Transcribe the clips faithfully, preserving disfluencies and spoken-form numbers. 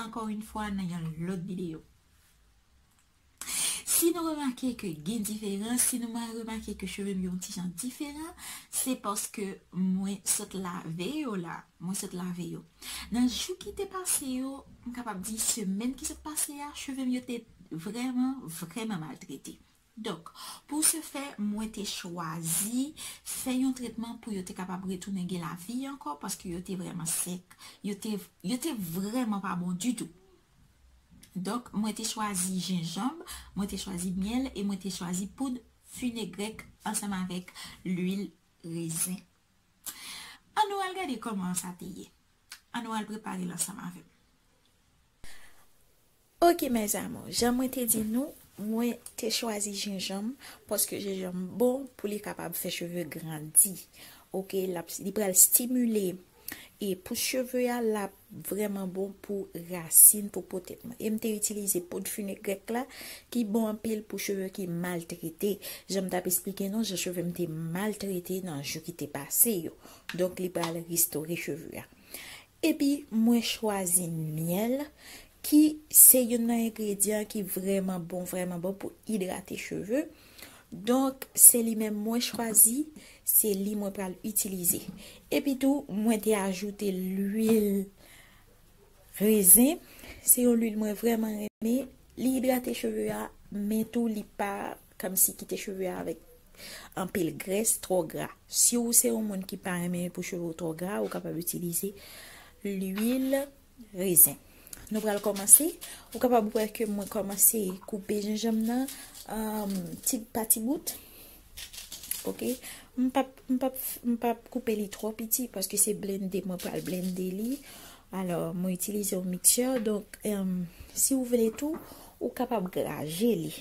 ankò yon fwa nan yon lòt videyo. Si nou remake ke gen diferans, si nou remake ke cheve m yo yon ti jan diferan, se paske mwen sot lave yo la. Mwen sot lave yo. Nan jou ki te pase yo, m kapab di semèn ki sot pase a, cheve m yo te vrèman, vrèman maltrete. Donk, pou se fè, mwen te chwazi fè yon tretman pou yo te kapab retounen gen lavi ankò, paske yo te vrèman sèk. Yo te, yo te vrèman pa bon ditou. Donk, mwen te chwazi jenjanm, mwen te chwazi myèl e mwen te chwazi poud finegrèk ansanm avèk lwil rezen. Ann nou al gade kòman sa te ye. Ann nou al prepare l ansanm avè m. Ok, mes amours, jan mwen te di nou, mwen te chwazi jenjanm, paske jenjanm bon pou li kapab fè cheve grandi. Ok, l ap, li pral stimile e pou cheve a, l ap vrèman bon pou rasin, pou po tèt mwen. E m te itilize poud finegrèk la, ki bon anpil pou cheve ki maltrete. Jan m t ap esplike nou, jan cheve m te maltrete nan jou ki te pase yo. Donk, li pral restore cheve a. Epi, mwen chwazi myèl, ki se youn nan engredyan ki vrèman bon, vrèman bon pou idrate cheve. Donk, se li menm mwen chwazi, se li mwen pral itilize. Epi tou, mwen te ajoute lwil rezen. Se yon lwil mwen vrèman renmen. Li idrate cheve a, men tou li pa kòmsi kite cheve a avèk anpil grès, twò gra. Si w se yon moun ki pa renmen pou cheve w twò gra, ou kapab itilize lwil rezen. Nou pral kòmanse. Ou kapab wè ke mwen kòmanse koupe jenjanm nan, um, ti pa ti bout. Ok. M p ap, m p ap, m p ap koupe li twò piti paske se blende, mwen pral blende li. Alò, mwen itilize yon miksè. Donk, um, si w vle tou, ou kapab graje li.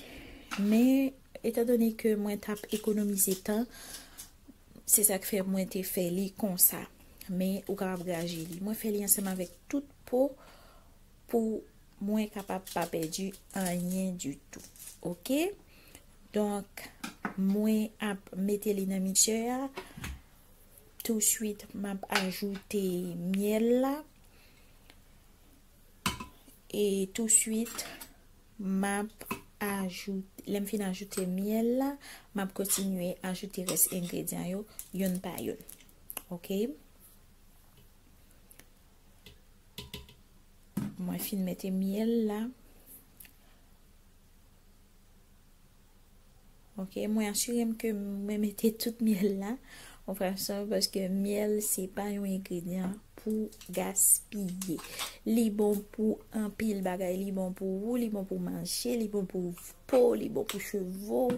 Men, etandone ke mwen t ap ekonomize tan, se sa k fè mwen te fè li konsa. Men, ou kapab graje li. Mwen fè li ansanm avèk tout po pou mwen kapab pa pèdi anyen ditou. Ok? Donk, mwen ap mete li nan miksè a. Touswit, m ap ajoute myèl la. E touswit, m ap ajoute, lè m fin ajoute myèl la, m ap kontinye ajoute rès engredyan yo, youn pa youn. Ok? Mwen fin mete myèl la. Ok, mwen asire m ke mwen mete tout myèl la yon fason, paske myèl se pa yon engredyan pou gaspiye. Li bon pou anpil bagay, li bon pou ou, li bon pou manje, li bon pou po, li bon pou cheve w.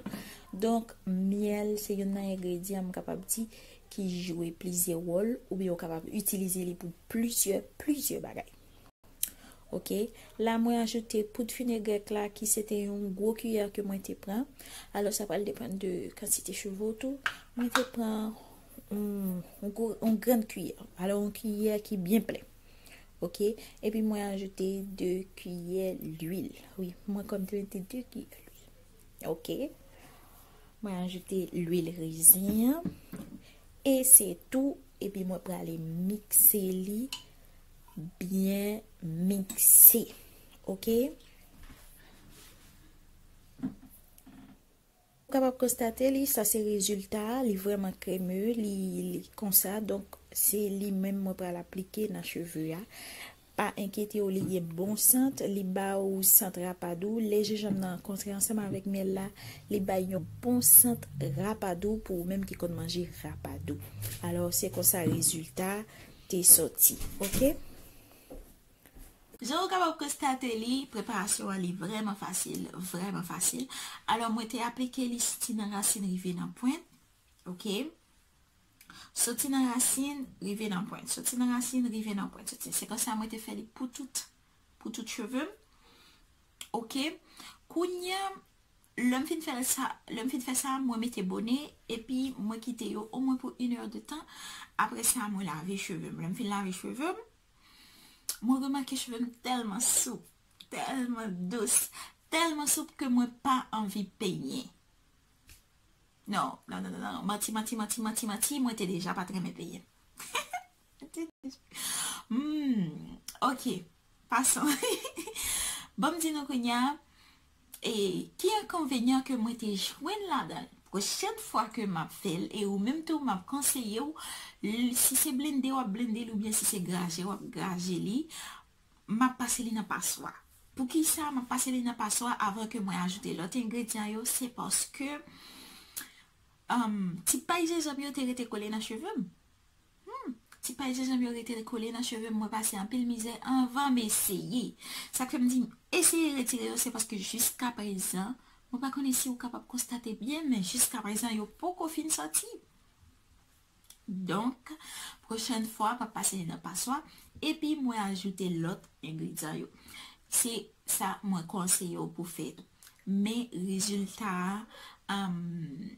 Donk, myèl se youn nan engredyan m kapab di ki jwe plizyè wòl, oubyen ou kapab itilize li pou plizyè, plizyè bagay. Ok, la mwen ajoute poud finegrèk la ki se te yon gwo kiyè ke mwen te pran. Alò, sa pral depann de kantite cheve w tou. Mwen te pran yon, yon gwo, yon grann kiyè. Alò, yon kiyè ki byen plen. Ok, epi mwen ajoute de kiyè lwil. Wi, mwen kòm te mete de kiyè lwil. Ok, mwen ajoute lwil rezen an. E se tou. Epi mwen prale mikse li byen mikse. Ok? Ou kapab konstate li, sa se rezilta a, li vrèman kreme, li, li konsa. Donk, se li menm mwen pral aplike nan cheve a. Pa enkyete w, li gen bon sant, li ba ou sant rapadou. Lè jenjanm nan rankontre ansanm avèk myèl la, li bay yon bon sant rapadou pou ou menm ki konn manje rapadou. Alò, se konsa rezilta te sòti. Ok? Jan ou kapab konstate li, preparasyon an li vrèman fasil, vrèman fasil. Alò, mwen te aplike li soti nan rasin rive nan pwent. Ok? Soti nan rasin, rive nan pwent. Soti nan rasin, rive nan pwent. Soti. Se konsa mwen te fè li pou tout, pou tout cheve m. Ok? Kounye a, lè m fin fè sa, lè m fin fè sa, mwen mete bone, epi mwen kite yo omwen pou inè de tan. Apre sa, mwen lave cheve m. Lè m fin lave cheve m, mwen remake cheve m tèlman soup, tèlman dous, tèlman soup ke mwen pa anvi penyen. Non, non, non, non, non. Manti, manti, manti, manti, manti, mwen te deja pa t renmen penyen. Hmm, ok. Passons. Bon, m di nou kounye a, e ki enkonvenyan ke mwen te jwenn ladan l. Pwochèn fwa ke m ap fè l, e ou menm tou, m ap konseye w, l- si se blende w ap blende l, oubyen si se graje w ap graje li, m ap pase li nan paswa. Poukisa m ap pase li nan paswa avan ke mwen ajoute lòt engredyan yo? Se paske um, ti pay jenjanm yo te rete kole nan cheve m. Hmm, ti pay jenjanm yo rete kole nan cheve m. Mwen pase anpil mizè anvan m eseye. Sa k fè m di m eseye retire yo, se paske jiska prezan, mwen pa konnen si ou kapab konstate byen, men jiska prezan, yo poko fin sòti. Donk, pwochèn fwa, m ap pase li nan paswa, epi mwen ajoute lòt engredyan yo. Se sa mwen konseye w pou fè. Men rezilta a, um,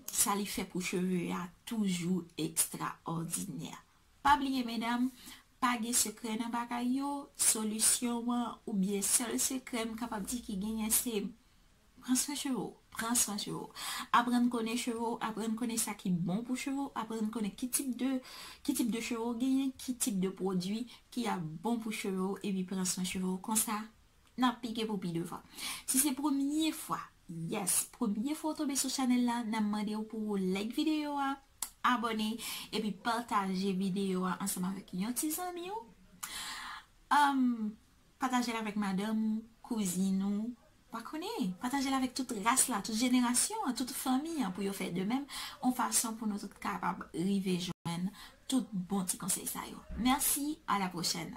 sa li fè pou cheve a toujou ekstraòdinè. Pa bliye, medam, pa gen sekrè nan bagay yo, solisyon an, oubyen sèl sekrè m kapab di ki genyen se pran swen cheve w, pran swen cheve w. Aprann konnen cheve w, aprann konnen sa ki bon pou cheve w, aprann konnen ki tip de, ki tip de cheve w genyen, ki tip de pwodui ki ap bon pou cheve w, epi pran swen cheve w. Konsa, n ap pike pou pi devan. Si se premye fwa, yes, premye fwa w tonbe sou chanèl la, n ap mande w pou w like videyo a, abòne, epi pataje videyo a ansanm avèk yon ti zanmi w. Um, pataje l avèk madanm ou, kouzin ou, pa konnen, pataje l avèk tout ras la, tout jenerasyon an, tout fanmi an pou yo fè de menm, yon fason pou nou tout kapab rive jwenn tout bon ti konsèy sa yo. Mèsi, a la pwochèn.